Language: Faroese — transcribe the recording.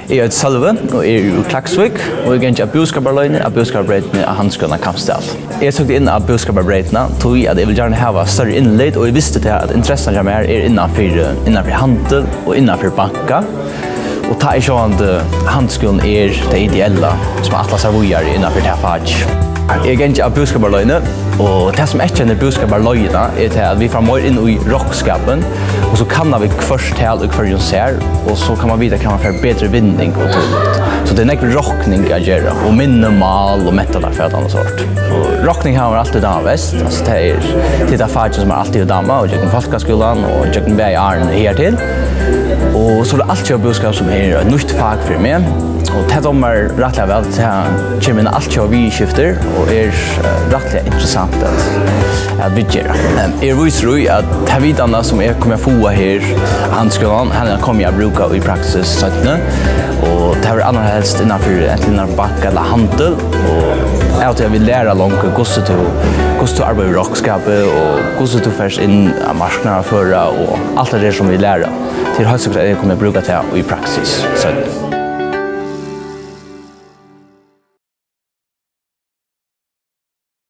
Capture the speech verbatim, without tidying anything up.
Eg eiti Sølvi og eg eri úr Klaksvík og eg gangi á búskaparleiðini á Búskaparbreytini á Handilsskúlanum á Kambsdali. Eg søkti inn á búskaparbreytina, tí at eg vil gjarna hava størri innlit, og eg visti tað, at interessan hjá mær er innanfyri, innanfyri handil og innanfyri banka. Og tá er sjálvandi handilsskúlin er tað ideella, sum ætlar sær víðari innanfyri tað fakið. Eg gangi á búskaparleiðini, og tað, sum eyðkennir búskaparleiðina, er tað, at vit fara meir inn í roknskapin, og so kanna vit hvørt tal í hvørjum sær, og so kann man vita, hvar man fær betri vinning og tílíkt. So tað er nógv rokning at gera, og minni mál og mentanarfatan og sovorðið. Og rokning hava mær altíð dámað best, altso, tað er, tað er tað fakið, sum mær altíð hevur dámað, og gjøgnum fólkaskúlan og gjøgnum bæði árini higartil. Og so er tað altjóða búskap, sum er eitt nýtt fak fyri meg, og tað dámar mær rættiliga væl, tað kemur inn á altjóða viðurskiftir og er, eh, rættiliga interessant at, at viðgera. Em, eg eri vísur í, at ta vitanina, sum eg komi at fáa her á Handilsskúlanum, hana komi eg at brúka í praksis seinni, og tað verður allarhelst innanfyri, antin innanfyri banka ella handil, og av tí at vit læra longu, hvussu tú, hvussu tú arbeiðir við roknskapi, og hvussu tú fert inn á marknaðarføra, og alt tað har, sum vit læra. Tað er heilt sikkurt, at eg komi at brúka tað í praksis seinni.